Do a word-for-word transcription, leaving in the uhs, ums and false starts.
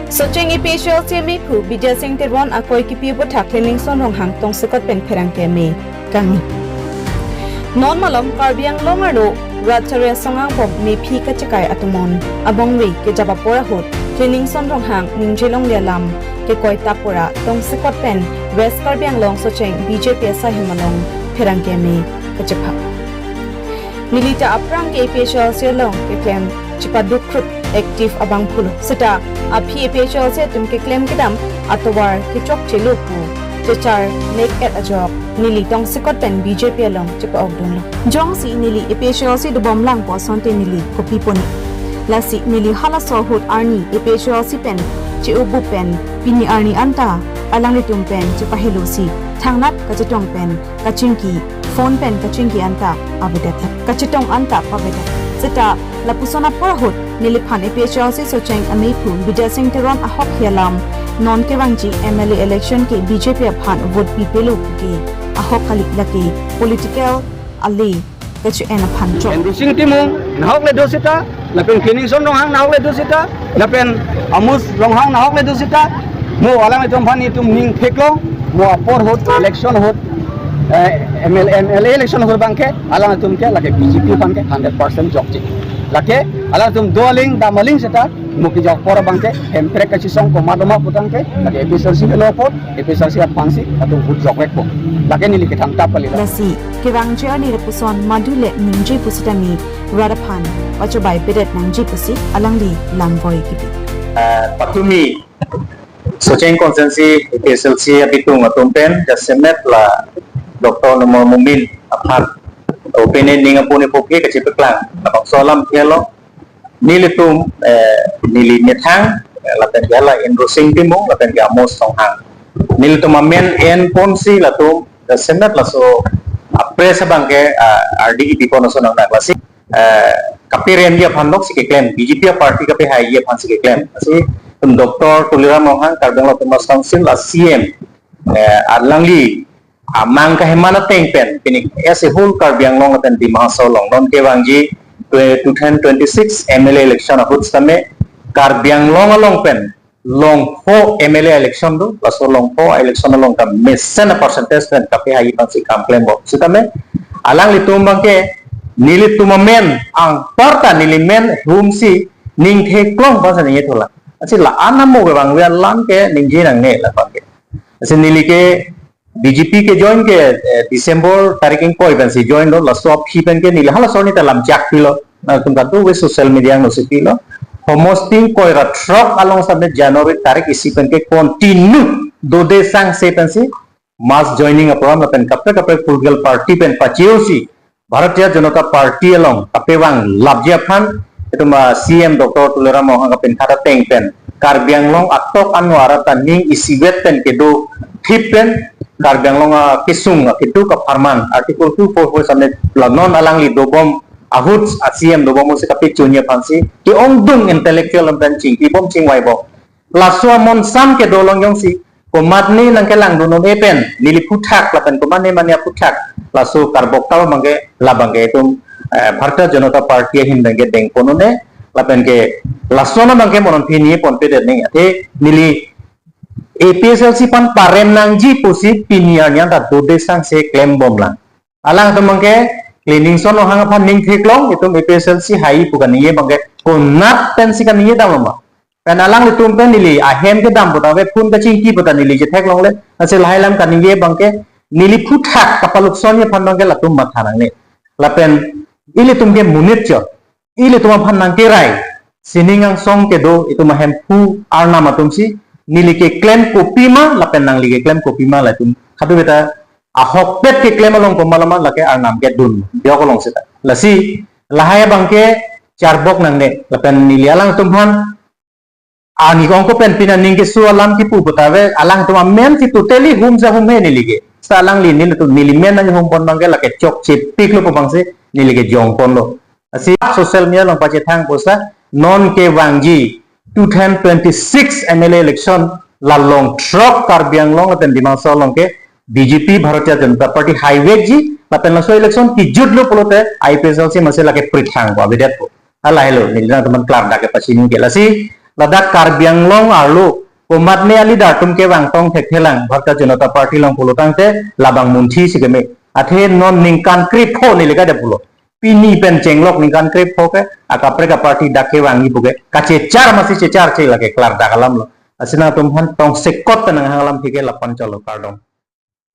Socheng APHLC amephu Bidya Sing Teron akoi kipi aputhak Cleaningson Ronghang tongsekot pen pherangke me kangni. Non malom Karbi Anglong arlo rat chari asong angbong mephi kachekai atomon abongri kejap apor ahut Cleaningson Ronghang ningje longle alam kekoi tapora tongsekot pen West Karbi Anglong Socheng BJP asai hem along pherangke me kachepha. Neli ta aphrang ke APHLC along keklem chepaduk krup active abangphu lo. Seta aphi APHLC atum keklem kedam atovar kechokche lo pu chechar mek-et ajok neli tongsekot pen BJP along chepa-ok dunlo. Jongsi neli APHLC dobom lang pu asonte neli kopi pone. Lasi neli halaso ahut arni APHLC pen che-obup pen pini arni anta alanglitum pen chepahelosi thangnat kachetong pen kachingki, phone pen kachingki anta avedet, kachetong anta pavedet. Seta lapuson apor ahut neliphan APHLC Socheng amephu Bidya Sing Teron ahokhi alam non kevangji MLA election ke BJP aphan vote pipelo puke ahok kali, lake political ale kache-en aphan chok. Enrosing Timung nahokle do seta, lapen Cleaningson Ronghang nahokle do seta, lapen Amos Ronghang nahokle do seta, mo alanglitum aphan itum ning theklong, mo apor ahut, election ahut, eh, MLA, MLA election ahut abangke alanglitum ke lake BJP aphan ke hundred percent jokche. Lake alanglitum do aling dam aling seta mo kejok apor abangke Hemprek kachisong komat ma putangke lake APHLC ke lo apot, APHLC aphansi atum vote jokrekpo. Lake neli kethangta pali la. Lasi kevangji arni lapuson madule ningje pusitame rat aphan pachobai pedet nangji pusi alangli langvoi kipi. Eh, patumi Socheng constituency APHLC abitung atum pen jasemet la Doctor Numal Momin aphan open ning apuni pophe kachepeklang labangso alam thelo. Nelitum, eh, neli methang, eh, lapen ke hala Enrosing Timung, lapen ke Amos Ronghang. Nelitum amen enponsi latum, eh, semet laso, ah, press abangke, ah, ardi kipipon ason nang lasi. Eh, kaperemji aphan lok si keklem, BJP party kapehaiji aphan si keklem. Lasi, tum Doctor Tuliram Ronghang, Karbi Anglong Autonomous Council, la CEM, eh, alangli amang kaheman ateng pen, pini as a whole Karbi Anglong lapen Dima Hasao along non kevangji twe-, two thousand twenty-six MLA election ahut sitame Karbi Anglong along pen longpho MLA election do, laso longpho election along ta mesen a-percentage pen kapehaiji aphansi kam klempo. Sitame alanglitum abangke nelitum amen anparta neli men humsi ning theklong aphansi ningje thulang. Lasi la-an amo kevangve alam ke ningje nangne la abangke. Lasi neli ke BJP kejoin ke, eh, December tarik ingkoi pensi join lo, laso aphi pen ke neli halaso arni ta lam chak pilo, nangtum kadokave social media along si pilo. Homosting koi ra throk along sitame January tarik isi pen ke continue dode sangse pensi mass joining aprogram lapen kaprek kaprek political party pen pache-osi Bharatiya Janata Party along kapevanglapji aphan, itum, ah, CEM Doctor Tuliram Ronghang kapinkhat ateng pen Karbi Anglong atok anwar ta ning isivet pen kedo thip pen Karbi Anglong akesung akeduk apharman Article two four four sitame la non alangli dobom ahut, ah, CEM dobom ahut si kapechunji aphansi ke-ongdung intellectual pen chingkibom chingvaibom. Laso amonsam kedo along jongsi komatne nangkelangdun un-e pen neli aphuthak lapen komatne mane aphuthak laso karbok tau abangke la abangke itum, eh, Bharatiya Janata Party ahin abangke dengpon un-e lapen ke laso na abangke mo non pini ponpedet nang, athe neli APHLC aphan parem nangji pusi pini arni anta dode sangse klembom lang. Alangtum abangke Cleaningson Ronghang aphan ning theklong, itum APHLC hai pu kaningje abangke konat pensi kaningje dam ma. Pen alanglitum pen neli ahem kedam puta ave, phone kachingki puta neli chetheklongle. Lasi lahai alam kaningje abangke neli aphuthak kapaluk sonji aphan abangke latum matha nangne. Lapen ilitum ke monit chot, ilitum aphan nangkerai sining angsong kedo itum ahemphu arnam atumsi neli keklem kopima lapen nangli keklem kopima latum khadu beta ahokpet keklem along komaloma lake arnam kedun jok along seta. Lasi lahai abangke charbok nangne lapen neli alangtum aphan ani kongko pen pini aning keso alam kipu puta ave, alangtum amen si totally humja humhe neli ke. Seta alangli nelitum neli men nanghumpon abangke lake chokche piklo pu abangsi neli ke jongponlo. Lasi social media along pachethang pu seta non kevangji two thousand twenty-six MLA election la long throk Karbi Anglong lapen Dima Hasao along ke BJP Bharatiya Janata Party haivekji, lapen laso election kijutlo pulote APHLC masi lake prithangpo, avedetpo. Lahelo, neli nangtum aphan klardak kepachini ke. Lasi Ladak Karbi Anglong arlo komatne a-leader atum kevang tong thekthelang Bharatiya Janata Party along pulo tangte labang munthi si keme. Athe non ningkan krepho neli kade pulo. Pini pen chenglok ningkan krepho ke akaprek a-party dak kevangji pu ke kachechar masi checharche lake klardak alam lo. Lasi nangtum aphan tongsekot pen nanghang alam thike lapu-an cholo, kardom.